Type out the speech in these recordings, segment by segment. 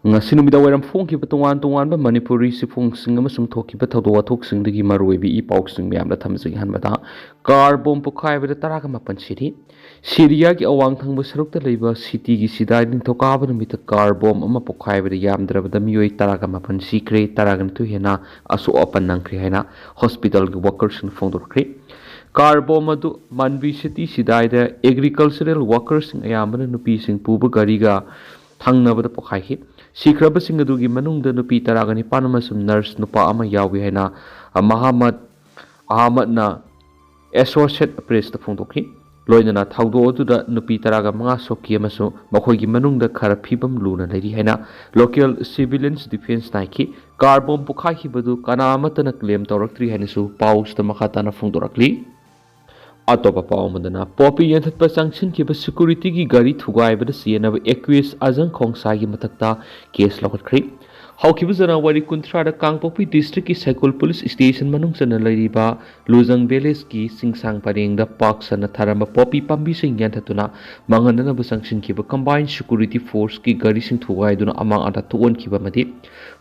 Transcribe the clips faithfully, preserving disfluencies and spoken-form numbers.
ꯉꯁꯤ ꯅꯨꯃꯤꯗꯥꯡ ꯋꯥꯏꯔꯝ ꯐꯣꯡꯈꯤꯕ ꯇꯣꯉꯥꯟ ꯇꯣꯉꯥꯟꯕ ꯃꯅꯤꯄꯨꯔꯤ ꯆꯦꯐꯣꯡꯁꯤꯡ ꯑꯃꯁꯨꯡ ꯊꯣꯛꯈꯤꯕ ꯊꯧꯗꯣꯛ ꯋꯥꯊꯣꯛꯁꯤꯡꯗꯒꯤ ꯃꯔꯨꯑꯣꯏꯕ ꯏ ꯄꯥꯎꯁꯤꯡ ꯃꯌꯥꯝꯗ ꯊꯝꯖꯒꯦ꯫ ꯑꯍꯥꯟꯕꯗ, ꯀꯥꯔ ꯕꯣꯝ ꯄꯣꯈꯥꯏꯕꯗ ꯇꯔꯥꯒ ꯃꯥꯄꯟ ꯁꯤꯔꯤ꯫ ꯁꯤꯔꯤꯌꯥꯒꯤ ꯑꯋꯥꯡ ꯊꯪꯕ ꯁꯔꯨꯛꯇ ꯂꯩꯕ ꯁꯤꯇꯤꯒꯤ ꯁꯤꯗꯥꯏ ꯅꯤꯡꯊꯧꯀꯥꯕ ꯅꯨꯃꯤꯠꯇ ꯀꯥꯔ ꯕꯣꯝ ꯑꯃ ꯄꯣꯈꯥꯏꯕꯗ ꯌꯥꯝꯗ꯭ꯔꯕꯗ ꯃꯤꯑꯣꯏ ꯇꯔꯥꯒ ꯃꯥꯄꯟ ꯁꯤꯈ꯭ꯔꯦ, ꯇꯔꯥꯒ ꯅꯤꯊꯣꯏ ꯍꯦꯟꯅ ꯑꯁꯣꯛ ꯑꯄꯟ ꯅꯪꯈ꯭ꯔꯦ ꯍꯥꯏꯅ ꯍꯣꯁꯄꯤꯇꯥꯜꯒꯤ ꯋꯥꯀꯔꯁꯤꯡꯅ ꯐꯣꯡꯗꯣꯔꯛꯈ꯭ꯔꯦ꯫ ꯀꯥꯔ ꯕꯣꯝ ꯑꯗꯨ ꯃꯥꯟꯕꯤ ꯁꯤꯇꯤ ꯁꯤꯗꯥꯏꯗ ꯑꯦꯒ꯭ꯔꯤꯀꯜꯆꯔꯦꯜ ꯋꯥꯀꯔꯁꯤꯡ, ꯑꯌꯥꯝꯕꯅ ꯅꯨꯄꯤꯁꯤꯡ ꯄꯨꯕ ꯒꯥꯔꯤꯒ ꯊꯪꯅꯕꯗ ꯄꯣꯈꯥꯏꯈꯤ꯫ ꯁꯤꯈ꯭ꯔꯕꯁꯤꯡ ꯑꯗꯨꯒꯤ ꯃꯅꯨꯡꯗ ꯅꯨꯄꯤ ꯇꯔꯥꯒ ꯅꯤꯄꯥꯟ ꯑꯃꯁꯨꯡ ꯅꯔꯁ ꯅꯨꯄꯥ ꯑꯃ ꯌꯥꯎꯏ ꯍꯥꯏꯅ ꯃꯍꯃꯗ ꯑꯍꯃꯗꯅ ꯑꯦꯁꯣꯁꯤꯌꯦꯠ ꯄ꯭ꯔꯦꯁꯇ ꯐꯣꯡꯗꯣꯛꯈꯤ꯫ ꯂꯣꯏꯅꯅ ꯊꯧꯗꯣꯛ ꯑꯗꯨꯗ ꯅꯨꯄꯤ ꯇꯔꯥꯒ ꯃꯉꯥ ꯁꯣꯛꯈꯤ ꯑꯃꯁꯨꯡ ꯃꯈꯣꯏꯒꯤ ꯃꯅꯨꯡꯗ ꯈꯔ ꯐꯤꯕꯝ ꯂꯨꯅ ꯂꯩꯔꯤ ꯍꯥꯏꯅ ꯂꯣꯀꯦꯜ ꯁꯤꯚꯤꯂꯤꯌꯟꯁ ꯗꯤꯐꯦꯟꯁꯅ ꯍꯥꯏꯈꯤ꯫ ꯀꯥꯔ ꯕꯣꯝ ꯄꯣꯈꯥꯏꯈꯤꯕꯗꯨ ꯀꯅꯥ ꯑꯃꯠꯇꯅ ꯀ꯭ꯂꯦꯝ ꯇꯧꯔꯛꯇ꯭ꯔꯤ ꯍꯥꯏꯅꯁꯨ ꯄꯥꯎꯁꯤꯗ ꯃꯈꯥ ꯇꯥꯅ ꯐꯣꯡꯗꯣꯔꯛꯂꯤ꯫ ꯑꯇꯣꯞꯄ ꯄꯥꯎ ꯑꯃꯗꯅ, ꯄꯣꯄꯤ ꯌꯥꯟꯊꯠꯄ ꯆꯪꯁꯤꯟꯈꯤꯕ ꯁꯦꯀ꯭ꯌꯨꯔꯤꯇꯤꯒꯤ ꯒꯥꯔꯤ ꯊꯨꯒꯥꯏꯕꯗ ꯆꯦꯟꯅꯕ ꯑꯦꯀ꯭ꯌꯨꯁ ꯑꯖꯪ ꯈꯣꯡꯁꯥꯏꯒꯤ ꯃꯊꯛꯇ ꯀꯦꯁ ꯂꯧꯈꯠꯈ꯭ꯔꯦ꯫ ꯍꯧꯈꯤꯕ ꯖꯅꯋꯥꯔꯤ ꯀꯨꯟꯊ꯭ꯔꯥꯗ ꯀꯥꯡꯄꯣꯛꯄꯤ ꯗꯤꯁꯇ꯭ꯔꯤꯛꯀꯤ ꯁꯥꯏꯀꯨꯜ ꯄꯨꯂꯤꯁ ꯁ꯭ꯇꯦꯁꯟ ꯃꯅꯨꯡ ꯆꯟꯅ ꯂꯩꯔꯤꯕ ꯂꯨꯖꯪ ꯚꯤꯂꯦꯖꯀꯤ ꯆꯤꯡꯁꯥꯡ ꯄꯔꯦꯡꯗ ꯄꯥꯛ ꯁꯟꯅ ꯊꯥꯔꯝꯕ ꯄꯣꯄꯤ ꯄꯥꯝꯕꯤꯁꯤꯡ ꯌꯥꯟꯊꯠꯇꯨꯅ ꯃꯥꯡꯍꯟꯅꯅꯕ ꯆꯪꯁꯤꯟꯈꯤꯕ ꯀꯝꯕꯥꯏꯟ ꯁꯦꯀ꯭ꯌꯨꯔꯤꯇꯤ ꯐꯣꯔꯁꯀꯤ ꯒꯥꯔꯤꯁꯤꯡ ꯊꯨꯒꯥꯏꯗꯨꯅ ꯑꯃꯥꯡ ꯑꯇꯥ ꯊꯣꯛꯍꯟꯈꯤꯕ ꯑꯃꯗꯤ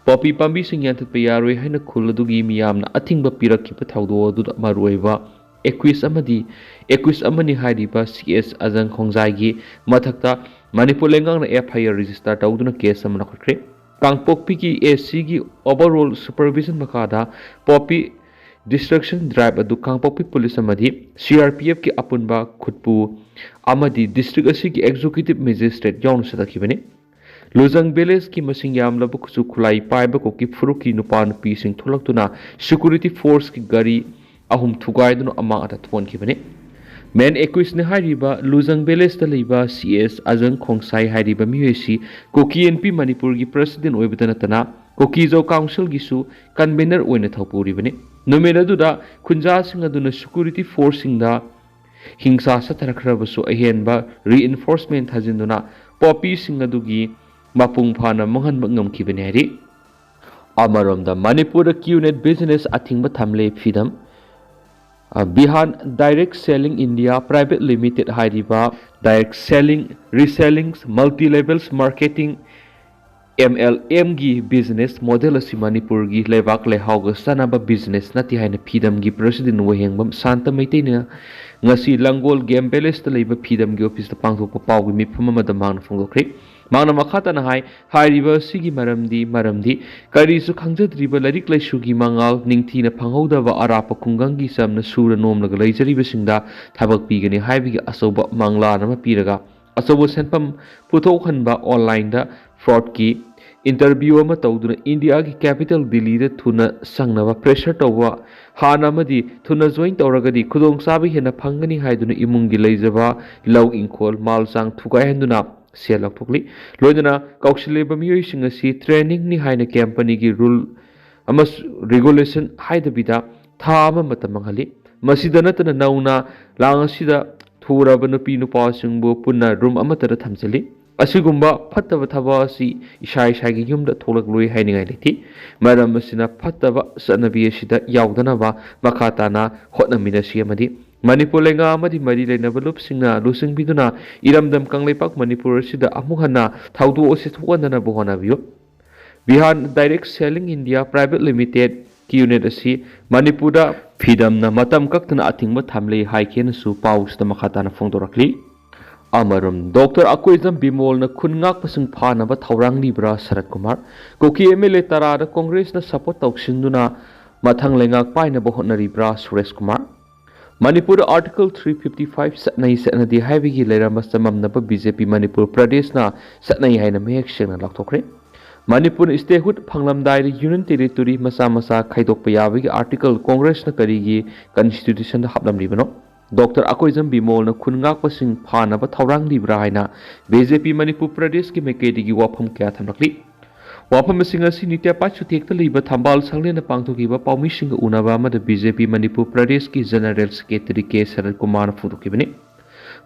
ꯄꯣꯄꯤ ꯄꯥꯝꯕꯤꯁꯤꯡ ꯌꯥꯟꯊꯠꯄ ꯌꯥꯔꯣꯏ ꯍꯥꯏꯅ ꯈꯨꯜ ꯑꯗꯨꯒꯤ ꯃꯤꯌꯥꯝꯅ ꯑꯊꯤꯡꯕ ꯄꯤꯔꯛꯈꯤꯕ ꯊꯧꯗꯣꯛ ꯑꯗꯨꯗ ꯃꯔꯨꯑꯣꯏꯕ ꯑꯦꯀ꯭ꯌꯨꯁ ꯑꯃꯗꯤ ꯑꯦꯀ꯭ꯌꯨꯁ ꯑꯃꯅꯤ ꯍꯥꯏꯔꯤꯕ ꯁꯤ ꯑꯦꯁ ꯑꯖꯪ ꯈꯣꯡꯖꯥꯏꯒꯤ ꯃꯊꯛꯇ ꯃꯅꯤꯄꯨꯔ ꯂꯩꯉꯥꯛꯅ ꯑꯦꯐ ꯑꯥꯏ ꯑꯥꯔ ꯔꯦꯖꯤꯁꯇꯔ ꯇꯧꯗꯨꯅ ꯀꯦꯁ ꯑꯃ ꯂꯧꯈꯠꯈ꯭ꯔꯦ꯫ ꯀꯥꯡꯄꯣꯛꯄꯤꯒꯤ ꯑꯦ ꯁꯤꯒꯤ ꯑꯣꯚꯔꯑꯣꯜ ꯁꯨꯄꯔꯚꯤꯖꯟ ꯃꯈꯥꯗ ꯄꯣꯄꯤ ꯗꯤꯁꯇ꯭ꯔꯛꯁꯟ ꯗ꯭ꯔꯥꯏꯚ ꯑꯗꯨ ꯀꯥꯡꯄꯣꯛꯄꯤ ꯄꯨꯂꯤꯁ ꯑꯃꯗꯤ ꯁꯤ ꯑꯥꯔ ꯄꯤ ꯑꯦꯐꯀꯤ ꯑꯄꯨꯟꯕ ꯈꯨꯠꯄꯨ ꯑꯃꯗꯤ ꯗꯤꯁꯇ꯭ꯔꯤꯛ ꯑꯁꯤꯒꯤ ꯑꯦꯛꯖꯤꯀ꯭ꯌꯨꯇꯤꯚ ꯃꯦꯖꯤꯁꯇ꯭ꯔꯦꯠ ꯌꯥꯎꯅ ꯆꯠꯊꯈꯤꯕꯅꯤ꯫ ꯂꯨꯖꯪ ꯚꯤꯂꯦꯖꯀꯤ ꯃꯁꯤꯡ ꯌꯥꯝꯂꯕ ꯈꯨꯠꯁꯨ ꯈꯨꯠꯂꯥꯏ ꯄꯥꯏꯕ ꯀꯨꯀꯤ ꯐꯨꯔꯨꯞꯀꯤ ꯅꯨꯄꯥ ꯅꯨꯄꯤꯁꯤꯡ ꯊꯣꯛꯂꯛꯇꯨꯅ ꯁꯦꯀ꯭ꯌꯨꯔꯤꯇꯤ ꯐꯣꯔꯁꯀꯤ ꯒꯥꯔꯤ ꯑꯍꯨꯝ ꯊꯨꯒꯥꯏꯗꯨꯅ ꯑꯃꯥꯡ ꯑꯇꯥ ꯊꯣꯛꯍꯟꯈꯤꯕꯅꯤ꯫ ꯃꯦꯟ ꯑꯦꯀ꯭ꯌꯨꯁꯅꯤ ꯍꯥꯏꯔꯤꯕ ꯂꯨꯖꯪ ꯚꯤꯂꯦꯖꯇ ꯂꯩꯕ ꯁꯤ ꯑꯦꯁ ꯑꯖꯪ ꯈꯣꯡꯁꯥꯏ ꯍꯥꯏꯔꯤꯕ ꯃꯤꯑꯣꯏ ꯑꯁꯤ ꯀꯨꯀꯤ ꯑꯦꯟ ꯄꯤ ꯃꯅꯤꯄꯨꯔꯒꯤ ꯄ꯭ꯔꯁꯤꯗꯦꯟ ꯑꯣꯏꯕꯇ ꯅꯠꯇꯅ ꯀꯨꯀꯤꯖꯧ ꯀꯥꯎꯟꯁꯤꯜꯒꯤꯁꯨ ꯀꯟꯚꯦꯅꯔ ꯑꯣꯏꯅ ꯊꯧꯄꯨꯔꯤꯕꯅꯤ꯫ ꯅꯨꯃꯤꯠ ꯑꯗꯨꯗ ꯈꯨꯟꯖꯥꯁꯤꯡ ꯑꯗꯨꯅ ꯁꯦꯀ꯭ꯌꯨꯔꯤꯇꯤ ꯐꯣꯔꯁꯁꯤꯡꯗ ꯍꯤꯡꯁꯥ ꯆꯠꯊꯔꯛꯈ꯭ꯔꯕꯁꯨ ꯑꯍꯦꯟꯕ ꯔꯤꯏꯟꯐꯣꯔꯁꯃꯦꯟ ꯊꯥꯖꯤꯟꯗꯨꯅ ꯄꯣꯄꯤꯁꯤꯡ ꯑꯗꯨꯒꯤ ꯃꯄꯨꯡ ꯐꯥꯅ ꯃꯥꯡꯍꯟꯕ ꯉꯝꯈꯤꯕꯅꯤ ꯍꯥꯏꯔꯤ꯫ ꯑꯃꯔꯣꯝꯗ ꯃꯅꯤꯄꯨꯔꯗ ꯀ꯭ꯌꯨꯅꯦꯠ ꯕꯤꯖꯤꯅꯦꯁ ꯑꯊꯤꯡꯕ ꯊꯝꯂꯦ ꯐꯤꯗꯝ꯫ ꯑ, Vihaan direct selling India private limited ꯍꯥꯏꯔꯤꯕ direct selling, reselling, multi levels marketing, M L ꯑꯦꯝꯒꯤ ꯕꯤꯖꯤꯅꯦꯁ ꯃꯣꯗꯦꯜ ꯑꯁꯤ ꯃꯅꯤꯄꯨꯔꯒꯤ ꯂꯩꯕꯥꯛ ꯂꯩꯍꯥꯎꯒ ꯆꯥꯟꯅꯕ ꯕꯤꯖꯤꯅꯦꯁ ꯅꯠꯇꯦ ꯍꯥꯏꯅ ꯐꯤꯗꯝꯒꯤ ꯄ꯭ꯔꯁꯤꯗꯦꯟ ꯋꯥꯍꯦꯡꯕꯝ ꯁꯥꯟꯇ ꯃꯩꯇꯩꯅ ꯉꯁꯤ ꯂꯥꯡꯒꯣꯜ ꯒꯦꯝ ꯄꯦꯂꯦꯁꯇ ꯂꯩꯕ ꯐꯤꯗꯝꯒꯤ ꯑꯣꯐꯤꯁꯇ ꯄꯥꯡꯊꯣꯛꯄ ꯄꯥꯎꯒꯤ ꯃꯤꯐꯝ ꯑꯃꯗ ꯃꯍꯥꯛꯅ ꯐꯣꯡꯗꯣꯛꯈ꯭ꯔꯦ꯫ ꯃꯍꯥꯛꯅ ꯃꯈꯥ ꯇꯥꯅ ꯍꯥꯏ, ꯍꯥꯏꯔꯤꯕ ꯑꯁꯤꯒꯤ ꯃꯔꯝꯗꯤ, ꯃꯔꯝꯗꯤ ꯀꯔꯤꯁꯨ ꯈꯪꯖꯗ꯭ꯔꯤꯕ ꯂꯥꯏꯔꯤꯛ ꯂꯥꯏꯁꯨꯒꯤ ꯃꯉꯥꯜ ꯅꯤꯡꯊꯤꯅ ꯐꯪꯍꯧꯗꯕ ꯑꯔꯥꯞꯄ ꯈꯨꯡꯒꯪꯒꯤ ꯆꯝꯅ ꯁꯨꯔ ꯅꯣꯝꯂꯒ ꯂꯩꯖꯔꯤꯕꯁꯤꯡꯗ ꯊꯕꯛ ꯄꯤꯒꯅꯤ ꯍꯥꯏꯕꯒꯤ ꯑꯆꯧꯕ ꯃꯪꯂꯥꯟ ꯑꯃ ꯄꯤꯔꯒ, ꯑꯆꯧꯕ ꯁꯦꯟꯐꯝ ꯄꯨꯊꯣꯛꯍꯟꯕ ꯑꯣꯟꯂꯥꯏꯟꯗ ꯐ꯭ꯔꯣꯗꯀꯤ ꯏꯟꯇꯔꯚ꯭ꯌꯨ ꯑꯃ ꯇꯧꯗꯨꯅ ꯏꯟꯗꯤꯌꯥꯒꯤ ꯀꯦꯄꯤꯇꯦꯜ ꯗꯤꯜꯂꯤꯗ ꯊꯨꯅ ꯆꯪꯅꯕ ꯄ꯭ꯔꯦꯁꯔ ꯇꯧꯕ, ꯍꯥꯟꯅ ꯑꯃꯗꯤ ꯊꯨꯅ ꯖꯣꯏꯟ ꯇꯧꯔꯒꯗꯤ ꯈꯨꯗꯣꯡꯆꯥꯕ ꯍꯦꯟꯅ ꯐꯪꯒꯅꯤ ꯍꯥꯏꯗꯨꯅ ꯏꯃꯨꯡꯒꯤ ꯂꯩꯖꯕ ꯂꯧ ꯏꯪꯈꯣꯜ ꯃꯥꯜ ꯆꯥꯡ ꯊꯨꯒꯥꯏꯍꯟꯗꯨꯅ ꯁꯦꯜ ꯂꯧꯊꯣꯛꯂꯤ꯫ ꯂꯣꯏꯅꯅ ꯀꯧꯁꯤꯜꯂꯤꯕ ꯃꯤꯑꯣꯏꯁꯤꯡ ꯑꯁꯤ ꯇ꯭ꯔꯦꯅꯤꯡꯅꯤ ꯍꯥꯏꯅ ꯀꯦꯝꯄꯅꯤꯒꯤ ꯔꯨꯜ ꯑꯃꯁꯨꯡ ꯔꯤꯒꯨꯂꯦꯁꯟ ꯍꯥꯏꯗꯕꯤꯗ ꯊꯥ ꯑꯃ ꯃꯇꯝ ꯃꯥꯡꯍꯜꯂꯤ꯫ ꯃꯁꯤꯗ ꯅꯠꯇꯅ ꯅꯧꯅ ꯂꯥꯡ ꯑꯁꯤꯗ ꯊꯨꯔꯕ ꯅꯨꯄꯤ ꯅꯨꯄꯥꯁꯤꯡꯕꯨ ꯄꯨꯟꯅ ꯔꯨꯝ ꯑꯃꯠꯇꯗ ꯊꯝꯖꯤꯜꯂꯤ꯫ ꯑꯁꯤꯒꯨꯝꯕ ꯐꯠꯇꯕ ꯊꯕꯛ ꯑꯁꯤ ꯏꯁꯥ ꯏꯁꯥꯒꯤ ꯌꯨꯝꯗ ꯊꯣꯛꯂꯛꯂꯣꯏ ꯍꯥꯏꯅꯤꯡꯉꯥꯏ ꯂꯩꯇꯦ꯫ ꯃꯔꯝ ꯑꯁꯤꯅ ꯐꯠꯇꯕ ꯆꯠꯅꯕꯤ ꯑꯁꯤꯗ ꯌꯥꯎꯗꯅꯕ ꯃꯈꯥ ꯇꯥꯅ ꯍꯣꯠꯅꯃꯤꯟꯅꯁꯤ ꯑꯃꯗꯤ ꯃꯅꯤꯄꯨꯔ ꯂꯩꯉꯥꯛ ꯑꯃꯗꯤ ꯃꯔꯤ ꯂꯩꯅꯕ ꯂꯨꯞꯁꯤꯡꯅ ꯂꯨꯆꯤꯡꯕꯤꯗꯨꯅ ꯏꯔꯝꯗꯝ ꯀꯪꯂꯩꯄꯥꯛ ꯃꯅꯤꯄꯨꯔ ꯑꯁꯤꯗ ꯑꯃꯨꯛ ꯍꯟꯅ ꯊꯧꯗꯣꯛ ꯑꯁꯤ ꯊꯣꯛꯍꯟꯗꯅꯕ ꯍꯣꯠꯅꯕꯤꯌꯨ꯫ ꯕꯤꯍꯥꯔ ꯗꯥꯏꯔꯦꯛ ꯁꯦꯂꯤꯡ ꯏꯟꯗꯤꯌꯥ ꯄ꯭ꯔꯥꯏꯚꯦꯠ ꯂꯤꯃꯤꯇꯦꯠꯀꯤ ꯌꯨꯅꯤꯠ ꯑꯁꯤ ꯃꯅꯤꯄꯨꯔꯗ ꯐꯤꯗꯝꯅ ꯃꯇꯝ ꯀꯛꯇꯅ ꯑꯊꯤꯡꯕ ꯊꯝꯂꯦ ꯍꯥꯏꯈꯤꯅꯁꯨ ꯄꯥꯎꯁꯤꯗ ꯃꯈꯥ ꯇꯥꯅ ꯐꯣꯡꯗꯣꯔꯛꯂꯤ꯫ ꯑꯃꯔꯣꯝ, ꯗꯣꯛꯇꯔ ꯑꯀꯣꯏꯖꯝ ꯕꯤꯃꯣꯜꯅ ꯈꯨꯟ ꯉꯥꯛꯄꯁꯤꯡ ꯐꯥꯅꯕ ꯊꯧꯔꯥꯡꯂꯤꯕ꯭ꯔꯥ ꯁꯔꯠ ꯀꯨꯃꯥꯔ? ꯀꯨꯀꯤ ꯑꯦꯝ ꯑꯦꯜ ꯑꯦ ꯇꯔꯥꯗ ꯀꯣꯡꯒ꯭ꯔꯦꯁꯅ ꯁꯄꯣꯔꯠ ꯇꯧꯁꯤꯟꯗꯨꯅ ꯃꯊꯪ ꯂꯩꯉꯥꯛ ꯄꯥꯏꯅꯕ ꯍꯣꯠꯅꯔꯤꯕ꯭ꯔꯥ ꯁꯨꯔꯦꯁ ꯀꯨꯃꯥꯔ? ꯃꯅꯤꯄꯨꯔꯗ ꯑꯥꯔꯇꯤꯀꯜ ꯊ꯭ꯔꯤ ꯐꯤꯐꯇꯤ ꯐꯥꯏꯚ ꯆꯠꯅꯩ ꯆꯠꯅꯗꯦ ꯍꯥꯏꯕꯒꯤ ꯂꯩꯔꯝꯕ ꯆꯃꯝꯅꯕ ꯕꯤ ꯖꯦ ꯄꯤ ꯃꯅꯤꯄꯨꯔ ꯄ꯭ꯔꯗꯦꯁꯅ ꯆꯠꯅꯩ ꯍꯥꯏꯅ ꯃꯌꯦꯛ ꯁꯦꯡꯅ ꯂꯥꯎꯊꯣꯛꯈ꯭ꯔꯦ꯫ ꯃꯅꯤꯄꯨꯔ ꯁ꯭ꯇꯦꯠꯍꯨꯗ ꯐꯪꯂꯝꯗꯥꯏꯗ ꯌꯨꯅꯤꯌꯟ ꯇꯦꯔꯤꯇꯣꯔꯤ ꯃꯆꯥ ꯃꯆꯥ ꯈꯥꯏꯗꯣꯛꯄ ꯌꯥꯕꯒꯤ ꯑꯥꯔꯇꯤꯀꯜ ꯀꯣꯡꯒ꯭ꯔꯦꯁꯅ ꯀꯔꯤꯒꯤ ꯀꯟꯁꯇꯤꯇ꯭ꯌꯨꯁꯟꯗ ꯍꯥꯞꯂꯝꯂꯤꯕꯅꯣ? ꯗꯣꯛꯇꯔ ꯑꯀꯣꯏꯖꯝ ꯕꯤꯃꯣꯜꯅ ꯈꯨꯟ ꯉꯥꯛꯄꯁꯤꯡ ꯐꯥꯅꯕ ꯊꯧꯔꯥꯡꯂꯤꯕ꯭ꯔꯥ ꯍꯥꯏꯅ ꯕꯤ ꯖꯦ ꯄꯤ ꯃꯅꯤꯄꯨꯔ ꯄ꯭ꯔꯗꯦꯁꯀꯤ ꯃꯥꯏꯀꯩꯗꯒꯤ ꯋꯥꯐꯝ ꯀꯌꯥ ꯊꯝꯂꯛꯂꯤ꯫ ꯋꯥꯐꯝꯁꯤꯡ ꯑꯁꯤ ꯅꯤꯇ꯭ꯌ ꯄꯥꯏ ꯆꯨꯊꯦꯛꯇ ꯂꯩꯕ ꯊꯝꯕꯥꯜ ꯁꯪꯂꯦꯟꯗ ꯄꯥꯡꯊꯣꯛꯈꯤꯕ ꯄꯥꯎꯃꯤꯁꯤꯡꯒ ꯎꯅꯕ ꯑꯃꯗ ꯕꯤ ꯖꯦ ꯄꯤ ꯃꯅꯤꯄꯨꯔ ꯄ꯭ꯔꯗꯦꯁꯀꯤ ꯖꯦꯅꯔꯦꯜ ꯁꯦꯀ꯭ꯔꯦꯇꯔꯤ ꯀꯦ ꯁꯔꯠ ꯀꯨꯃꯥꯔꯅ ꯐꯣꯡꯗꯣꯛꯈꯤꯕꯅꯤ꯫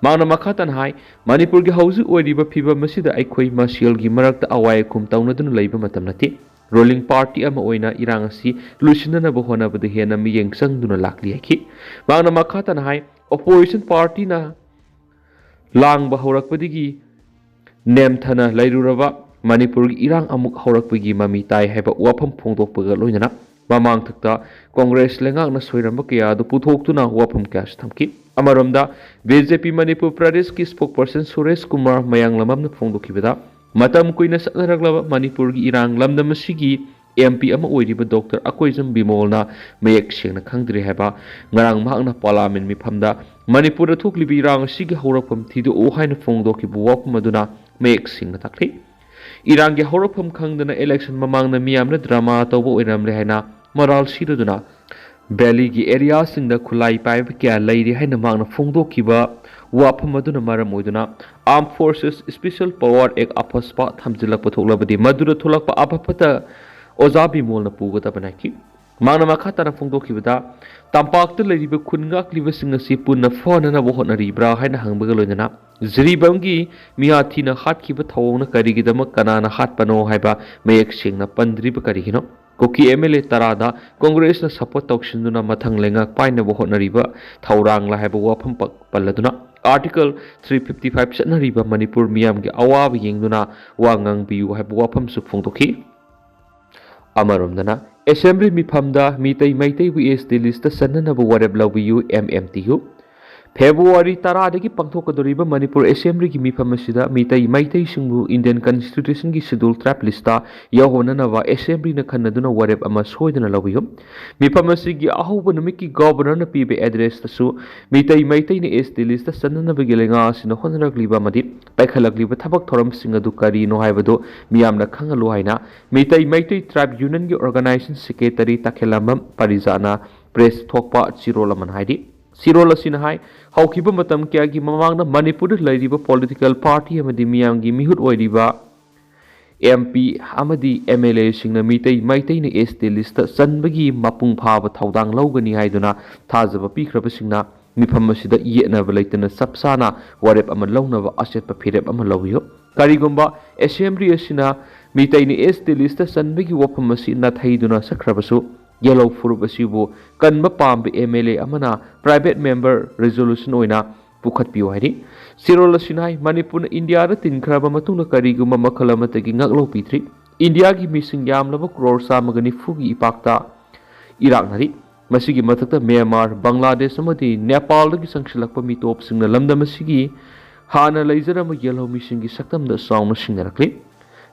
ꯃꯍꯥꯛꯅ ꯃꯈꯥ ꯇꯥꯅ ꯍꯥꯏ, ꯃꯅꯤꯄꯨꯔꯒꯤ ꯍꯧꯖꯤꯛ ꯑꯣꯏꯔꯤꯕ ꯐꯤꯕꯝ ꯑꯁꯤꯗ ꯑꯩꯈꯣꯏ ꯃꯁꯦꯜꯒꯤ ꯃꯔꯛꯇ ꯑꯋꯥꯏ ꯑꯈꯨꯝ ꯇꯧꯅꯗꯨꯅ ꯂꯩꯕ ꯃꯇꯝ ꯅꯠꯇꯦ꯫ ꯔꯨꯂꯤꯡ ꯄꯥꯔꯇꯤ ꯑꯃ ꯑꯣꯏꯅ ꯏꯔꯥꯡ ꯑꯁꯤ ꯂꯣꯏꯁꯤꯟꯅꯅꯕ ꯍꯣꯠꯅꯕꯗ ꯍꯦꯟꯅ ꯃꯤꯠꯌꯦꯡ ꯆꯪꯗꯨꯅ ꯂꯥꯛꯂꯤ ꯍꯥꯏꯈꯤ꯫ ꯃꯍꯥꯛꯅ ꯃꯈꯥ ꯇꯥꯅ ꯍꯥꯏ, ꯑꯣꯄꯣꯖꯤꯁꯟ ꯄꯥꯔꯇꯤꯅ ꯂꯥꯡꯕ ꯍꯧꯔꯛꯄꯗꯒꯤ ꯅꯦꯝꯊꯅ ꯂꯩꯔꯨꯔꯕ ꯃꯅꯤꯄꯨꯔꯒꯤ ꯏꯔꯥꯡ ꯑꯃꯨꯛ ꯍꯧꯔꯛꯄꯒꯤ ꯃꯃꯤ ꯇꯥꯏ ꯍꯥꯏꯕ ꯋꯥꯐꯝ ꯐꯣꯡꯗꯣꯛꯄꯒ ꯂꯣꯏꯅꯅ ꯃꯃꯥꯡꯊꯛꯇ ꯀꯣꯡꯒ꯭ꯔꯦꯁ ꯂꯩꯉꯥꯛꯅ ꯁꯣꯏꯔꯝꯕ ꯀꯌꯥ ꯑꯗꯨ ꯄꯨꯊꯣꯛꯇꯨꯅ ꯋꯥꯐꯝ ꯀꯌꯥꯁꯨ ꯊꯝꯈꯤ꯫ ꯑꯃꯔꯣꯝꯗ, ꯕꯤ ꯖꯦ ꯄꯤ ꯃꯅꯤꯄꯨꯔ ꯄ꯭ꯔꯗꯦꯁꯀꯤ spokesperson ꯁꯨꯔꯦꯁ ꯀꯨꯃꯥꯔ ꯃꯌꯥꯡꯂꯝꯕꯝꯅ ꯐꯣꯡꯗꯣꯛꯈꯤꯕꯗ, ꯃꯇꯝ ꯀꯨꯏꯅ ꯆꯠꯅꯔꯛꯂꯕ ꯃꯅꯤꯄꯨꯔꯒꯤ ꯏꯔꯥꯡ ꯂꯝꯗꯝ ꯑꯁꯤꯒꯤ ꯑꯦꯝ ꯄꯤ ꯑꯃ ꯑꯣꯏꯔꯤꯕ ꯗꯣꯛꯇꯔ ꯑꯀꯣꯏꯖꯝ ꯕꯤꯃꯣꯜꯅ ꯃꯌꯦꯛ ꯁꯦꯡꯅ ꯈꯪꯗ꯭ꯔꯤ ꯍꯥꯏꯕ ꯉꯔꯥꯡ ꯃꯍꯥꯛꯅ ꯄꯥꯔꯂꯥꯃꯦꯟ ꯃꯤꯐꯝꯗ ꯃꯅꯤꯄꯨꯔꯗ ꯊꯣꯛꯂꯤꯕ ꯏꯔꯥꯡ ꯑꯁꯤꯒꯤ ꯍꯧꯔꯛꯐꯝ ꯊꯤꯗꯣꯛꯎ ꯍꯥꯏꯅ ꯐꯣꯡꯗꯣꯛꯈꯤꯕ ꯋꯥꯐꯝ ꯑꯗꯨꯅ ꯃꯌꯦꯛ ꯁꯦꯡꯅ ꯇꯥꯛꯂꯤ꯫ ꯏꯔꯥꯡꯒꯤ ꯍꯧꯔꯛꯐꯝ ꯈꯪꯗꯅ election ꯃꯃꯥꯡꯗ ꯃꯤꯌꯥꯝꯅ drama ꯇꯧꯕ ꯑꯣꯏꯔꯝꯂꯦ ꯍꯥꯏꯅ ꯃꯔꯥꯜ ꯁꯤꯔꯗꯨꯅ valley ꯒꯤ area ꯁꯤꯡꯗ ꯈꯨꯠꯂꯥꯏ ꯄꯥꯏꯕ ꯀꯌꯥ ꯂꯩꯔꯤ ꯍꯥꯏꯅ ꯃꯍꯥꯛꯅ ꯐꯣꯡꯗꯣꯛꯈꯤꯕ ꯋꯥꯐꯝ ꯑꯗꯨꯅ ꯃꯔꯝ ꯑꯣꯏꯗꯨꯅ Armed Forces Special Power Act ꯑꯐꯁꯄ ꯊꯝꯖꯤꯜꯂꯛꯄ ꯊꯣꯛꯂꯕꯗꯤ ꯃꯗꯨꯗ ꯊꯣꯛꯂꯛꯄ ꯑꯐ ꯐꯠꯇ ꯑꯣꯖꯥ ꯕꯤꯃꯣꯜꯅ ꯄꯨꯒꯗꯕꯅꯤ ꯍꯥꯏꯈꯤ꯫ ꯃꯍꯥꯛꯅ ꯃꯈꯥ ꯇꯥꯅ ꯐꯣꯡꯗꯣꯛꯈꯤꯕꯗ, ꯇꯝꯄꯥꯛꯇ ꯂꯩꯔꯤꯕ ꯈꯨꯟ ꯉꯥꯛꯂꯤꯕꯁꯤꯡ ꯑꯁꯤ ꯄꯨꯟꯅ ꯐꯅꯅꯕ ꯍꯣꯠꯅꯔꯤꯕ꯭ꯔꯥ ꯍꯥꯏꯅ ꯍꯪꯕꯒ ꯂꯣꯏꯅꯅ ꯖꯤꯔꯤꯕꯥꯝꯒꯤ ꯃꯤꯌꯥꯊꯤꯅ ꯍꯥꯠꯈꯤꯕ ꯊꯧꯑꯣꯡꯅ ꯀꯔꯤꯒꯤꯗꯃꯛ ꯀꯅꯥꯅ ꯍꯥꯠꯄꯅꯣ ꯍꯥꯏꯕ ꯃꯌꯦꯛ ꯁꯦꯡꯅ ꯄꯟꯗ꯭ꯔꯤꯕ ꯀꯔꯤꯒꯤꯅꯣ? ꯀꯨꯀꯤ ꯑꯦꯝ ꯑꯦꯜ ꯑꯦ ꯇꯔꯥꯗ ꯀꯣꯡꯒ꯭ꯔꯦꯁꯅ support ꯇꯧꯁꯤꯟꯗꯨꯅ ꯃꯊꯪ ꯂꯩꯉꯥꯛ ꯄꯥꯏꯅꯕ ꯍꯣꯠꯅꯔꯤꯕ ꯊꯧꯔꯥꯡꯂ ꯍꯥꯏꯕ ꯋꯥꯐꯝ ꯄꯛ-, ꯄꯜꯂꯗꯨꯅ Article three fifty five ꯆꯠꯅꯔꯤꯕ ꯃꯅꯤꯄꯨꯔ ꯃꯤꯌꯥꯝꯒꯤ ꯑꯋꯥꯕ ꯌꯦꯡꯗꯨꯅ ꯋꯥ ꯉꯥꯡꯕꯤꯌꯨ ꯍꯥꯏꯕ ꯋꯥꯐꯝꯁꯨ ꯐꯣꯡꯗꯣꯛꯈꯤ꯫ ꯑꯃꯔꯣꯝꯗꯅ, assembly ꯃꯤꯐꯝꯗ Meitei ꯃꯩꯇꯩꯕꯨ S T list ꯆꯟꯅꯅꯕ ꯋꯥꯔꯦꯞ ꯂꯧꯕꯤꯌꯨ, M M T U꯫ February ꯇꯔꯥꯗꯒꯤ ꯄꯥꯡꯊꯣꯛꯀꯗꯧꯔꯤꯕ ꯃꯅꯤꯄꯨꯔ assembly ꯒꯤ ꯃꯤꯐꯝ ꯑꯁꯤꯗ ꯃꯤꯇꯩ ꯃꯩꯇꯩꯁꯤꯡꯕꯨ Indian Constitution ꯒꯤ Schedule Tribe list ꯌꯥꯎꯍꯟꯅꯅꯕ assembly ꯅ ꯈꯟꯅꯗꯨꯅ ꯋꯥꯔꯦꯞ ꯑꯃ ꯁꯣꯏꯗꯅ ꯂꯧꯕꯤꯌꯨ꯫ ꯃꯤꯐꯝ ꯑꯁꯤꯒꯤ ꯑꯍꯧꯕ ꯅꯨꯃꯤꯠꯀꯤ governor ꯅ ꯄꯤꯕ address ꯇꯁꯨ ꯃꯤꯇꯩ ꯃꯩꯇꯩꯅ S T list ꯆꯟꯅꯅꯕꯒꯤ ꯂꯩꯉꯥꯛ ꯑꯁꯤꯅ ꯍꯣꯠꯅꯔꯛꯂꯤꯕ ꯑꯃꯗꯤ ꯄꯥꯏꯈꯠꯂꯛꯂꯤꯕ ꯊꯕꯛ ꯊꯧꯔꯝꯁꯤꯡ ꯑꯗꯨ ꯀꯔꯤꯅꯣ ꯍꯥꯏꯕꯗꯨ ꯃꯤꯌꯥꯝꯅ ꯈꯪꯍꯜꯂꯨ ꯍꯥꯏꯅ ꯃꯤꯇꯩ ꯃꯩꯇꯩ Tribe Union ꯒꯤ organization secretary ꯇꯈꯦꯜꯂꯝꯕꯝ ꯄꯔꯤꯖꯥꯠꯅ press ꯊꯣꯛꯄ ꯆꯤꯔꯣꯜ ꯑꯃꯅ ꯍꯥꯏꯔꯤ꯫ ꯆꯤꯔꯣꯜ ꯑꯁꯤꯅ ꯍꯥꯏ, ꯍꯧꯈꯤꯕ ꯃꯇꯝ ꯀꯌꯥꯒꯤ ꯃꯃꯥꯡꯗ ꯃꯅꯤꯄꯨꯔꯗ ꯂꯩꯔꯤꯕ political party ꯑꯃꯗꯤ ꯃꯤꯌꯥꯝꯒꯤ ꯃꯤꯍꯨꯠ ꯑꯣꯏꯔꯤꯕ M P ꯑꯃꯗꯤ M L A ꯁꯤꯡꯅ ꯃꯤꯇꯩ ꯃꯩꯇꯩꯅ S T list ꯆꯟꯕꯒꯤ ꯃꯄꯨꯡ ꯐꯥꯕ ꯊꯧꯗꯥꯡ ꯂꯧꯒꯅꯤ ꯍꯥꯏꯗꯨꯅ ꯊꯥꯖꯕ ꯄꯤꯈ꯭ꯔꯕꯁꯤꯡꯅ ꯃꯤꯐꯝ ꯑꯁꯤꯗ ꯌꯦꯠꯅꯕ ꯂꯩꯇꯅ ꯆꯞ ꯆꯥꯅ ꯋꯥꯔꯦꯞ ꯑꯃ ꯂꯧꯅꯕ ꯑꯆꯦꯠꯄ ꯐꯤꯔꯦꯞ ꯑꯃ ꯂꯧꯕꯤꯌꯨ꯫ ꯀꯔꯤꯒꯨꯝꯕ assembly ꯑꯁꯤꯅ ꯃꯤꯇꯩꯅ S T list ꯆꯟꯕꯒꯤ ꯋꯥꯐꯝ ꯑꯁꯤ ꯅꯥꯊꯩꯗꯨꯅ ꯆꯠꯈ꯭ꯔꯕꯁꯨ, ꯌꯦꯜꯍꯧ ꯐꯨꯔꯨꯞ ꯑꯁꯤꯕꯨ ꯀꯟꯕ ꯄꯥꯝꯕ M L A ꯑꯃꯅ private member resolution ꯑꯣꯏꯅ ꯄꯨꯈꯠꯄꯤꯌꯨ ꯍꯥꯏꯔꯤ꯫ ꯆꯦꯔꯣꯜ ꯑꯁꯤꯅ ꯍꯥꯏ, ꯃꯅꯤꯄꯨꯔꯅ ꯏꯟꯗꯤꯌꯥꯗ ꯇꯤꯟꯈ꯭ꯔꯕ ꯃꯇꯨꯡꯗ ꯀꯔꯤꯒꯨꯝꯕ ꯃꯈꯜ ꯑꯃꯠꯇꯒꯤ ꯉꯥꯛꯂꯧ ꯄꯤꯗ꯭ꯔꯤ꯫ ꯏꯟꯗꯤꯌꯥꯒꯤ ꯃꯤꯁꯤꯡ ꯌꯥꯝꯂꯕ ꯀ꯭ꯔꯣꯔ ꯆꯥꯝꯃꯒ ꯅꯤꯐꯨꯒꯤ ꯏꯄꯥꯛꯇ ꯏꯔꯥꯛꯅꯔꯤ꯫ ꯃꯁꯤꯒꯤ ꯃꯊꯛꯇ ꯃ꯭ꯌꯥꯟꯃꯥꯔ, ꯕꯪꯒ꯭ꯂꯥꯗꯦꯁ ꯑꯃꯗꯤ ꯅꯦꯄꯥꯜꯗꯒꯤ ꯆꯪꯁꯤꯜꯂꯛꯄ ꯃꯤꯇꯣꯞꯁꯤꯡꯅ ꯂꯝꯗꯝ ꯑꯁꯤꯒꯤ ꯍꯥꯟꯅ ꯂꯩꯖꯔꯝꯕ ꯌꯦꯜꯍꯧꯃꯤꯁꯤꯡꯒꯤ ꯁꯛꯇꯝꯗ ꯆꯥꯎꯅ ꯁꯤꯡꯅꯔꯛꯂꯤ꯫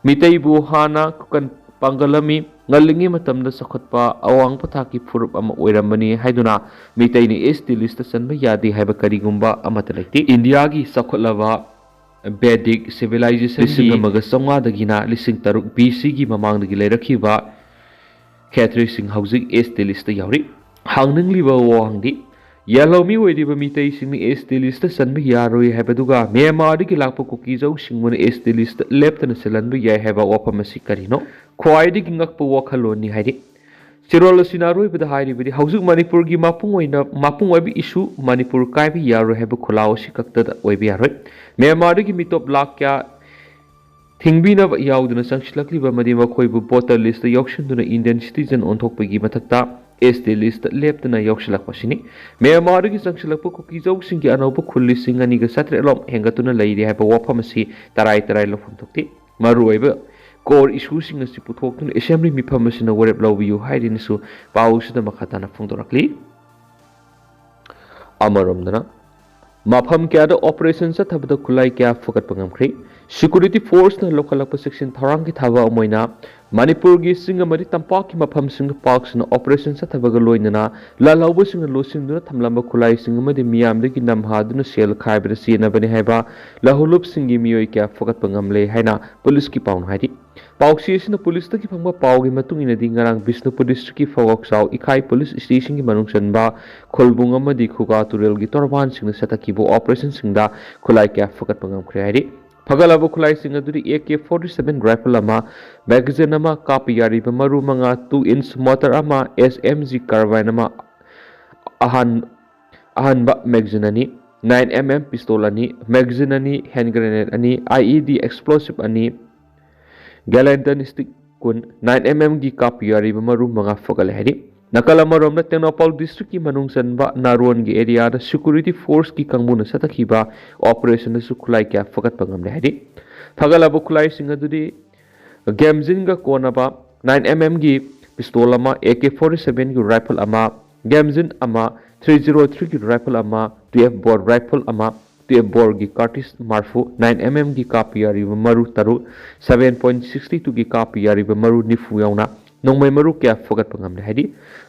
ꯃꯤꯇꯩꯕꯨ ꯍꯥꯟꯅ ꯀꯨꯀꯟ ꯄꯥꯡꯒꯜꯂꯝꯃꯤ꯫ ꯉꯜꯂꯤꯉꯩ ꯃꯇꯝꯗ ꯆꯥꯎꯈꯠꯄ ꯑꯋꯥꯡꯕ ꯊꯥꯛꯀꯤ ꯐꯨꯔꯨꯞ ꯑꯃ ꯑꯣꯏꯔꯝꯕꯅꯤ ꯍꯥꯏꯗꯨꯅ ꯃꯤꯇꯩꯅ ꯑꯦꯁ ꯇꯤ ꯂꯤꯁꯇ ꯆꯟꯕ ꯌꯥꯗꯦ ꯍꯥꯏꯕ ꯀꯔꯤꯒꯨꯝꯕ ꯑꯃꯠꯇ ꯂꯩꯇꯦ꯫ ꯏꯟꯗꯤꯌꯥꯒꯤ ꯆꯥꯎꯈꯠꯂꯕ ꯕꯦꯗꯤꯛ ꯁꯤꯚꯤꯂꯥꯏꯖꯦꯁꯟ ꯂꯤꯁꯤꯡ ꯑꯃꯒ ꯆꯥꯝꯃꯉꯥꯗꯒꯤꯅ ꯂꯤꯁꯤꯡ ꯇꯔꯨꯛ ꯕꯤ ꯁꯤꯒꯤ ꯃꯃꯥꯡꯗꯒꯤ ꯂꯩꯔꯛꯈꯤꯕ ꯈꯦꯇ꯭ꯔꯤꯁꯤꯡ ꯍꯧꯖꯤꯛ ꯑꯦꯁ ꯇꯤ ꯂꯤꯁꯇ ꯌꯥꯎꯔꯤ꯫ ꯍꯪꯅꯤꯡꯂꯤꯕ ꯋꯥꯍꯪꯗꯤ, ꯌꯦꯜꯍꯧꯃꯤ ꯑꯣꯏꯔꯤꯕ ꯃꯤꯇꯩꯁꯤꯡꯅ ꯑꯦꯁ ꯇꯤ ꯂꯤꯁꯇ ꯆꯟꯕ ꯌꯥꯔꯣꯏ ꯍꯥꯏꯕꯗꯨꯒ ꯃ꯭ꯌꯥꯟꯃꯥꯔꯗꯒꯤ ꯂꯥꯛꯄ ꯀꯨꯀꯤꯖꯧꯁꯤꯡꯕꯨꯅ ꯑꯦꯁ ꯇꯤ ꯂꯤꯁꯇ ꯂꯦꯞꯇꯅ ꯆꯜꯍꯟꯕ ꯌꯥꯏ ꯍꯥꯏꯕ ꯋꯥꯐꯝ ꯑꯁꯤ ꯀꯔꯤꯅꯣ? ꯈ꯭ꯋꯥꯏꯗꯒꯤ ꯉꯛꯄ ꯋꯥꯈꯜꯂꯣꯟꯅꯤ ꯍꯥꯏꯔꯤ꯫ ꯆꯦꯔꯣꯜ ꯑꯁꯤꯅ ꯑꯔꯣꯏꯕꯗ ꯍꯥꯏꯔꯤꯕꯗꯤ, ꯍꯧꯖꯤꯛ ꯃꯅꯤꯄꯨꯔꯒꯤ ꯃꯄꯨꯡ ꯑꯣꯏꯅ, ꯃꯄꯨꯡ ꯑꯣꯏꯕ ꯏꯁꯨ ꯃꯅꯤꯄꯨꯔ ꯀꯥꯏꯕ ꯌꯥꯔꯣꯏ ꯍꯥꯏꯕ ꯈꯣꯜꯂꯥꯎ ꯑꯁꯤ ꯈꯛꯇꯗ ꯑꯣꯏꯕ ꯌꯥꯔꯣꯏ꯫ ꯃ꯭ꯌꯥꯟꯃꯥꯔꯗꯒꯤ ꯃꯤꯇꯣꯞ ꯂꯥꯈ ꯀꯌꯥ ꯊꯤꯡꯕꯤꯅꯕ ꯌꯥꯎꯗꯨꯅ ꯆꯪꯁꯤꯜꯂꯛꯂꯤꯕ ꯑꯃꯗꯤ ꯃꯈꯣꯏꯕꯨ ꯚꯣꯇꯔ ꯂꯤꯁꯇ ꯌꯥꯎꯁꯤꯟꯗꯨꯅ ꯏꯟꯗꯤꯌꯟ ꯁꯤꯇꯤꯖꯟ ꯑꯣꯟꯊꯣꯛꯄꯒꯤ ꯃꯊꯛꯇ ꯑꯦꯁ ꯇꯤ ꯂꯤꯁꯇ ꯂꯦꯞꯇꯅ ꯌꯥꯎꯁꯤꯜꯂꯛꯄ ꯑꯁꯤꯅꯤ꯫ ꯃ꯭ꯌꯥꯟꯃꯥꯔꯗꯒꯤ ꯆꯪꯁꯤꯜꯂꯛꯄ ꯀꯨꯀꯤꯖꯧꯁꯤꯡꯒꯤ ꯑꯅꯧꯕ ꯈꯨꯜ ꯂꯤꯁꯤꯡ ꯑꯅꯤꯒ ꯆꯥꯇ꯭ꯔꯦꯠ ꯂꯣꯝ ꯍꯦꯟꯒꯠꯇꯨꯅ ꯂꯩꯔꯤ ꯍꯥꯏꯕ ꯋꯥꯐꯝ ꯑꯁꯤ ꯇꯔꯥꯏ ꯇꯔꯥꯏ ꯂꯧꯐꯝ ꯊꯣꯛꯇꯦ꯫ ꯃꯔꯨꯑꯣꯏꯕ ꯀꯣꯔ ꯏꯁꯨꯁꯤꯡ ꯑꯁꯤ ꯄꯨꯊꯣꯛꯇꯨꯅ ꯑꯦꯁꯦꯝꯕ꯭ꯂꯤ ꯃꯤꯐꯝ ꯑꯁꯤꯅ ꯋꯥꯔꯦꯞ ꯂꯧꯕꯤꯌꯨ ꯍꯥꯏꯔꯤꯅꯁꯨ ꯄꯥꯎꯁꯤꯗ ꯃꯈꯥ ꯇꯥꯅ ꯐꯣꯡꯗꯣꯔꯛꯂꯤ꯫ ꯑꯃꯔꯣꯝꯗꯅ, ꯃꯐꯝ ꯀꯌꯥꯗ ꯑꯣꯄꯔꯦꯁꯟ ꯆꯠꯊꯕꯗ ꯈꯨꯠꯂꯥꯏ ꯀꯌꯥ ꯐꯒꯠꯄ ꯉꯝꯈ꯭ꯔꯦ꯫ ꯁꯦꯀ꯭ꯌꯨꯔꯤꯇꯤ ꯐꯣꯔꯁꯅ ꯂꯧꯈꯠꯂꯛꯄ ꯆꯦꯛꯁꯤꯟ ꯊꯧꯔꯥꯡꯒꯤ ꯊꯕꯛ ꯑꯃ ꯑꯣꯏꯅ ꯃꯅꯤꯄꯨꯔꯒꯤ ꯆꯤꯡ ꯑꯃꯗꯤ ꯇꯝꯄꯥꯛꯀꯤ ꯃꯐꯝꯁꯤꯡꯗ ꯄꯥꯛ ꯁꯟꯅ ꯑꯣꯄꯔꯦꯁꯟ ꯆꯠꯊꯕꯒ ꯂꯣꯏꯅꯅ ꯂꯥꯜꯍꯧꯕꯁꯤꯡꯅ ꯂꯣꯠꯁꯤꯟꯗꯨꯅ ꯊꯝꯂꯝꯕ ꯈꯨꯠꯂꯥꯏꯁꯤꯡ ꯑꯃꯗꯤ ꯃꯤꯌꯥꯝꯗꯒꯤ ꯅꯝꯍꯥꯗꯨꯅ ꯁꯦꯜ ꯈꯥꯏꯕꯗ ꯆꯦꯟꯅꯕꯅꯤ ꯍꯥꯏꯕ ꯂꯧꯍꯧꯂꯨꯞꯁꯤꯡꯒꯤ ꯃꯤꯑꯣꯏ ꯀꯌꯥ ꯐꯒꯠꯄ ꯉꯝꯂꯦ ꯍꯥꯏꯅ ꯄꯨꯂꯤꯁꯀꯤ ꯄꯥꯎꯅ ꯍꯥꯏꯔꯤ꯫ ꯄꯥꯎꯆꯦ ꯑꯁꯤꯅ ꯄꯨꯂꯤꯁꯇꯒꯤ ꯐꯪꯕ ꯄꯥꯎꯒꯤ ꯃꯇꯨꯡ ꯏꯟꯅꯗꯤ, ꯉꯔꯥꯡ ꯕꯤꯁꯅꯨꯄꯨꯔ ꯗꯤꯁꯇ꯭ꯔꯤꯛꯀꯤ ꯐꯧꯋꯥꯛꯆꯥꯎ ꯏꯈꯥꯏ ꯄꯨꯂꯤꯁ ꯁ꯭ꯇꯦꯁꯟꯒꯤ ꯃꯅꯨꯡ ꯆꯟꯕ ꯈꯨꯜꯕꯨꯡ ꯑꯃꯗꯤ ꯈꯨꯒꯥ ꯇꯨꯔꯦꯜꯒꯤ ꯇꯣꯔꯕꯥꯟꯁꯤꯡꯗ ꯆꯠꯊꯈꯤꯕ ꯑꯣꯄꯔꯦꯁꯟꯁꯤꯡꯗ ꯈꯨꯠꯂꯥꯏ ꯀꯌꯥ ꯐꯒꯠꯄ ꯉꯝꯈ꯭ꯔꯦ ꯍꯥꯏꯔꯤ꯫ ꯐꯒꯠꯂꯕ ꯈꯨꯠꯂꯥꯏꯁꯤꯡ ꯑꯗꯨꯗꯤ A K forty seven rifle ꯑꯃ, ꯃꯦꯒꯥꯖꯤꯟ ꯑꯃ, ꯀꯥꯞꯄ ꯌꯥꯔꯤꯕ ꯃꯔꯨ ꯃꯉꯥ, ꯇꯨ ꯏꯟꯆ ꯃꯣꯇꯔ ꯑꯃ, ꯑꯦꯁ ꯑꯦꯝ ꯖꯤ ꯀꯥꯔꯕꯥꯏꯟ ꯑꯃ, ꯑꯍꯥꯟ-, ꯑꯍꯟꯕ ꯃꯦꯒꯥꯖꯤꯟ ꯑꯅꯤ, ꯅꯥꯏꯟ ꯑꯦꯝ ꯑꯦꯝ ꯄꯤꯁꯇꯣꯜ ꯑꯅꯤ, ꯃꯦꯒꯥꯖꯤꯟ ꯑꯅꯤ, ꯍꯦꯟ ꯒ꯭ꯔꯦꯅꯦꯗ ꯑꯅꯤ, ꯑꯥꯏ ꯏ ꯗꯤ ꯑꯦꯛꯁꯄ꯭ꯂꯣꯁꯤꯞ ꯑꯅꯤ, ꯒꯦꯂꯦꯟꯇꯟ ꯁ꯭ꯇꯤꯛ ꯀꯨꯟ, ꯅꯥꯏꯟ ꯑꯦꯝ ꯑꯦꯝꯒꯤ ꯀꯥꯞꯄ ꯌꯥꯔꯤꯕ ꯃꯔꯨ ꯃꯉꯥ ꯐꯒꯠꯂꯦ ꯍꯥꯏꯔꯤ꯫ ꯅꯥꯀꯜ ꯑꯃꯔꯣꯝꯗ, ꯇꯦꯡꯅꯧꯄꯜ ꯗꯤꯁꯇ꯭ꯔꯤꯛꯀꯤ ꯃꯅꯨꯡ ꯆꯟꯕ ꯅꯥꯔꯣꯟꯒꯤ ꯑꯦꯔꯤꯌꯥꯗ ꯁꯦꯀ꯭ꯌꯨꯔꯤꯇꯤ ꯐꯣꯔꯁꯀꯤ ꯀꯥꯡꯕꯨꯅ ꯆꯠꯊꯈꯤꯕ ꯑꯣꯄꯔꯦꯁꯟꯗꯁꯨ ꯈꯨꯠꯂꯥꯏ ꯀꯌꯥ ꯐꯒꯠꯄ ꯉꯝꯂꯦ ꯍꯥꯏꯔꯤ꯫ ꯐꯒꯠꯂꯕ ꯈꯨꯠꯂꯥꯏꯁꯤꯡ ꯑꯗꯨꯗꯤ ꯒꯦꯝꯖꯤꯟꯒ ꯀꯣꯟꯅꯕ ꯅꯥꯏꯟ ꯑꯦꯝ ꯑꯦꯝꯒꯤ ꯄꯤꯁꯇꯣꯜ ꯑꯃ, ꯑꯦ ꯀꯦ ꯐꯣꯔꯇꯤ ꯁꯚꯦꯟꯒꯤ ꯔꯥꯏꯐꯜ ꯑꯃ, ꯒꯦꯝꯖꯤꯟ ꯑꯃ, ꯊ꯭ꯔꯤ ꯖꯤꯔꯣ ꯊ꯭ꯔꯤꯒꯤ ꯔꯥꯏꯐꯜ ꯑꯃ, ꯇꯨꯌꯦꯜꯐ ꯕꯣꯔ ꯔꯥꯏꯐꯜ ꯑꯃ, ꯇꯨꯌꯦꯜꯐ ꯕꯣꯔꯒꯤ ꯀꯥꯔꯇꯤꯁ ꯃꯔꯤꯐꯨ, ꯅꯥꯏꯟ ꯑꯦꯝ ꯑꯦꯝꯒꯤ ꯀꯥꯞꯄ ꯌꯥꯔꯤꯕ ꯃꯔꯨ ꯇꯔꯨꯛ, ꯁꯚꯦꯟ ꯄꯣꯏꯟꯠ ꯁꯤꯛꯁꯇꯤ ꯇꯨꯒꯤ ꯀꯥꯞꯄ ꯌꯥꯔꯤꯕ ꯃꯔꯨ ꯅꯤꯐꯨ ꯌꯥꯎꯅ ꯅꯣꯡꯃꯩ ꯃꯔꯨ ꯀꯌꯥ ꯐꯒꯠꯄ ꯉꯝꯂꯦ ꯍꯥꯏꯔꯤ꯫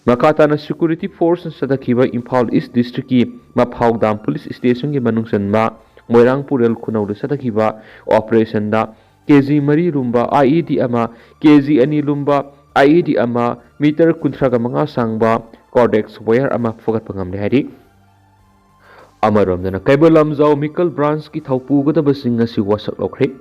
ꯃꯈꯥ ꯇꯥꯅ ꯁꯦꯀ꯭ꯌꯨꯔꯤꯇꯤ ꯐꯣꯔꯁꯅ ꯆꯠꯊꯈꯤꯕ ꯏꯝꯐꯥꯜ ꯏꯁ ꯗꯤꯁꯇ꯭ꯔꯤꯛꯀꯤ ꯃꯐꯥꯎ ꯗꯥꯝ ꯄꯨꯂꯤꯁ ꯁ꯭ꯇꯦꯁꯟꯒꯤ ꯃꯅꯨꯡ ꯆꯟꯕ ꯃꯣꯏꯔꯥꯡ ꯄꯨꯔꯦꯜ ꯈꯨꯅꯧꯗ ꯆꯠꯊꯈꯤꯕ ꯑꯣꯄꯔꯦꯁꯟꯗ ꯀꯦ ꯖꯤ ꯃꯔꯤ ꯂꯨꯝꯕ ꯑꯥꯏ ꯏ ꯗꯤ ꯑꯃ, ꯀꯦ ꯖꯤ ꯑꯅꯤ ꯂꯨꯝꯕ ꯑꯥꯏ ꯏ ꯗꯤ ꯑꯃ, ꯃꯤꯇꯔ ꯀꯨꯟꯊ꯭ꯔꯥꯒ ꯃꯉꯥ ꯁꯥꯡꯕ ꯀꯣꯔꯗꯦꯛꯁ ꯋꯥꯌꯔ ꯑꯃ ꯐꯒꯠꯄ ꯉꯝꯂꯦ ꯍꯥꯏꯔꯤ꯫ ꯑꯃꯔꯣꯝꯗꯅ, ꯀꯩꯕꯨꯜ ꯂꯝꯖꯥꯎ ꯃꯤꯀꯜ ꯕ꯭ꯔꯥꯟꯁꯀꯤ ꯊꯧꯄꯨꯒꯗꯕꯁꯤꯡ ꯉꯁꯤ ꯋꯥꯁꯛ ꯂꯧꯈ꯭ꯔꯦ꯫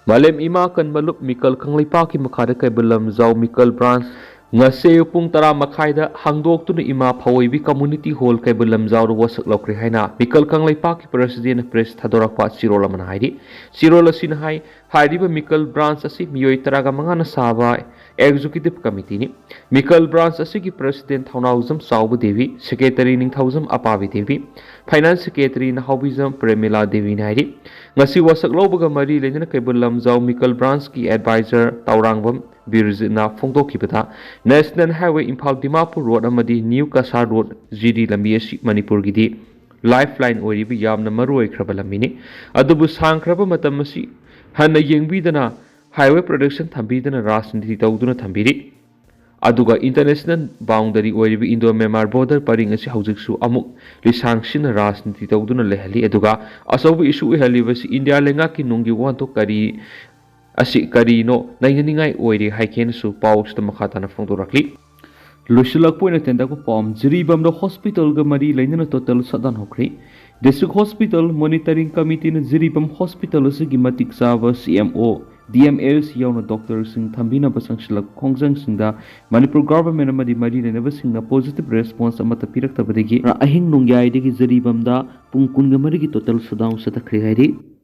ꯃꯥꯂꯦꯝ ꯏꯃꯥ ꯀꯟꯕ ꯂꯨꯞ ꯃꯤꯀꯜ ꯀꯪꯂꯩꯄꯥꯛꯀꯤ ꯃꯈꯥꯗ ꯀꯩꯕꯨꯜ ꯂꯝꯖꯥꯎ ꯃꯤꯀꯜ ꯕ꯭ꯔꯥꯟꯁ ꯉꯁꯤ ꯑꯌꯨꯛ ꯄꯨꯡ ꯇꯔꯥ ꯃꯈꯥꯏꯗ ꯍꯥꯡꯗꯣꯛꯇꯨꯅ ꯏꯃꯥ ꯐꯋꯣꯏꯕꯤ ꯀꯝꯃ꯭ꯌꯨꯅꯤꯇꯤ ꯍꯣꯜ ꯀꯩꯕꯨꯜ ꯂꯝꯖꯥꯎꯗ ꯋꯥꯁꯛ ꯂꯧꯈ꯭ꯔꯦ ꯍꯥꯏꯅ ꯃꯤꯀꯜ ꯀꯪꯂꯩꯄꯥꯛꯀꯤ ꯄ꯭ꯔꯦꯁꯤꯗꯦꯟꯠꯅ ꯄ꯭ꯔꯦꯁ ꯊꯥꯗꯣꯔꯛꯄ ꯆꯦꯔꯣꯜ ꯑꯃꯅ ꯍꯥꯏꯔꯤ꯫ ꯆꯦꯔꯣꯜ ꯑꯁꯤꯅ ꯍꯥꯏ, ꯍꯥꯏꯔꯤꯕ ꯃꯤꯀꯜ ꯕ꯭ꯔꯥꯟꯁ ꯑꯁꯤ ꯃꯤꯑꯣꯏ ꯇꯔꯥꯒ ꯃꯉꯥꯅ ꯁꯥꯕ ꯑꯦꯛꯖꯤꯀ꯭ꯌꯨꯇꯤꯚ ꯀꯃꯤꯇꯤꯅꯤ꯫ ꯃꯤꯀꯜ ꯕ꯭ꯔꯥꯟꯁ ꯑꯁꯤꯒꯤ president Thounaojam Chaoba Devi, secretary Ningthoujam Apabi Devi, finance secretary Nahaobijam Premila ꯗꯦꯕꯤꯅ ꯍꯥꯏꯔꯤ꯫ ꯉꯁꯤ ꯋꯥꯁꯛ ꯂꯧꯕꯒ ꯃꯔꯤ ꯂꯩꯅꯅ ꯀꯩꯕꯨꯜ ꯂꯝꯖꯥꯎ ꯃꯤꯀꯜ ꯕ꯭ꯔꯥꯟꯁꯀꯤ ꯑꯦꯗꯚꯥꯏꯖꯔ ꯇꯥꯎꯔꯥꯡꯕꯝ ꯕꯤꯔꯖꯤꯠꯅ ꯐꯣꯡꯗꯣꯛꯈꯤꯕꯗ, national highway Imphal Dimapur road ꯑꯃꯗꯤ new Cachar road G D ꯂꯝꯕꯤ ꯑꯁꯤ ꯃꯅꯤꯄꯨꯔꯒꯤꯗꯤ ꯂꯥꯏꯐ ꯂꯥꯏꯟ ꯑꯣꯏꯔꯤꯕ ꯌꯥꯝꯅ ꯃꯔꯨ ꯑꯣꯏꯈ꯭ꯔꯕ ꯂꯝꯕꯤꯅꯤ꯫ ꯑꯗꯨꯕꯨ ꯁꯥꯡꯈ꯭ꯔꯕ ꯃꯇꯝ ꯑꯁꯤ ꯍꯟꯅ ꯌꯦꯡꯕꯤꯗꯅ ꯍꯥꯏꯋꯦ ꯄ꯭ꯔꯣꯇꯦꯛꯁꯟ ꯊꯝꯕꯤꯗꯅ ꯔꯥꯖꯅꯤꯇꯤ ꯇꯧꯗꯨꯅ ꯊꯝꯕꯤꯔꯤ꯫ ꯑꯗꯨꯒ ꯏꯟꯇꯔꯅꯦꯁꯅꯦꯜ ꯕꯥꯎꯟꯗꯔꯤ ꯑꯣꯏꯔꯤꯕ ꯏꯟꯗꯣ ꯃ꯭ꯌꯥꯟꯃꯥꯔ ꯕꯣꯔꯗꯔ ꯄꯔꯤꯡ ꯑꯁꯤ ꯍꯧꯖꯤꯛꯁꯨ ꯑꯃꯨꯛ ꯂꯤꯁꯥꯡ ꯁꯤꯟꯅ ꯔꯥꯖꯅꯤꯇꯤ ꯇꯧꯗꯨꯅ ꯂꯩꯍꯜꯂꯤ꯫ ꯑꯗꯨꯒ ꯑꯆꯧꯕ ꯏꯁꯨ ꯑꯣꯏꯍꯜꯂꯤꯕꯁꯤ ꯏꯟꯗꯤꯌꯥ ꯂꯩꯉꯥꯛꯀꯤ ꯅꯨꯡꯒꯤ ꯋꯥꯍꯟꯊꯣꯛ ꯀꯔꯤ ꯑꯁꯤ ꯀꯔꯤꯅꯣ ꯅꯩꯅꯅꯤꯡꯉꯥꯏ ꯑꯣꯏꯔꯤ ꯍꯥꯏꯈꯤ ꯍꯥꯏꯅꯁꯨ ꯄꯥꯎ ꯑꯁꯤꯗ ꯃꯈꯥ ꯇꯥꯅ ꯐꯣꯡꯗꯣꯔꯛꯂꯤ꯫ ꯂꯣꯏꯁꯤꯜꯂꯛꯄ ꯑꯣꯏꯅ ꯇꯦꯟꯇꯛꯄ ꯄꯥꯎ ꯑꯃ, ꯖꯤꯔꯤꯕꯥꯝꯗ ꯍꯣꯁꯄꯤꯇꯥꯜꯒ ꯃꯔꯤ ꯂꯩꯅꯅ ꯇꯣꯇꯦꯜ ꯁꯠꯗꯥꯎꯟ ꯍꯧꯈ꯭ꯔꯦ꯫ ꯗꯤꯁꯇ꯭ꯔꯤꯛ ꯍꯣꯁꯄꯤꯇꯥꯜ ꯃꯣꯅꯤꯇꯔꯤꯡ ꯀꯃꯤꯇꯤꯅ ꯖꯤꯔꯤꯕꯥꯝ ꯍꯣꯁꯄꯤꯇꯥꯜ ꯑꯁꯤꯒꯤ ꯃꯇꯤꯛ ꯆꯥꯕ ꯁꯤ M O, D M L C ꯌꯥꯎꯅ ꯗꯣꯛꯇꯔꯁꯤꯡ ꯊꯝꯕꯤꯅꯕ ꯆꯪꯁꯤꯜꯂꯛꯄ ꯈꯣꯡꯖꯪꯁꯤꯡꯗ ꯃꯅꯤꯄꯨꯔ ꯒꯚꯔꯟꯃꯦꯟꯠ ꯑꯃꯗꯤ ꯃꯔꯤ ꯂꯩꯅꯕꯁꯤꯡꯅ ꯄꯣꯖꯤꯇꯤꯚ ꯔꯦꯁꯄꯣꯟꯁ ꯑꯃꯠꯇ ꯄꯤꯔꯛꯇꯕꯗꯒꯤ ꯑꯍꯤꯡ ꯅꯣꯡꯌꯥꯏꯗꯒꯤ ꯖꯤꯔꯤꯕꯥꯝꯗ ꯄꯨꯡ ꯀꯨꯟꯒ ꯃꯔꯤꯒꯤ ꯇꯣꯇꯦꯜ ꯁꯠꯗꯥꯎꯟ ꯆꯠꯊꯈ꯭ꯔꯦ ꯍꯥꯏꯔꯤ꯫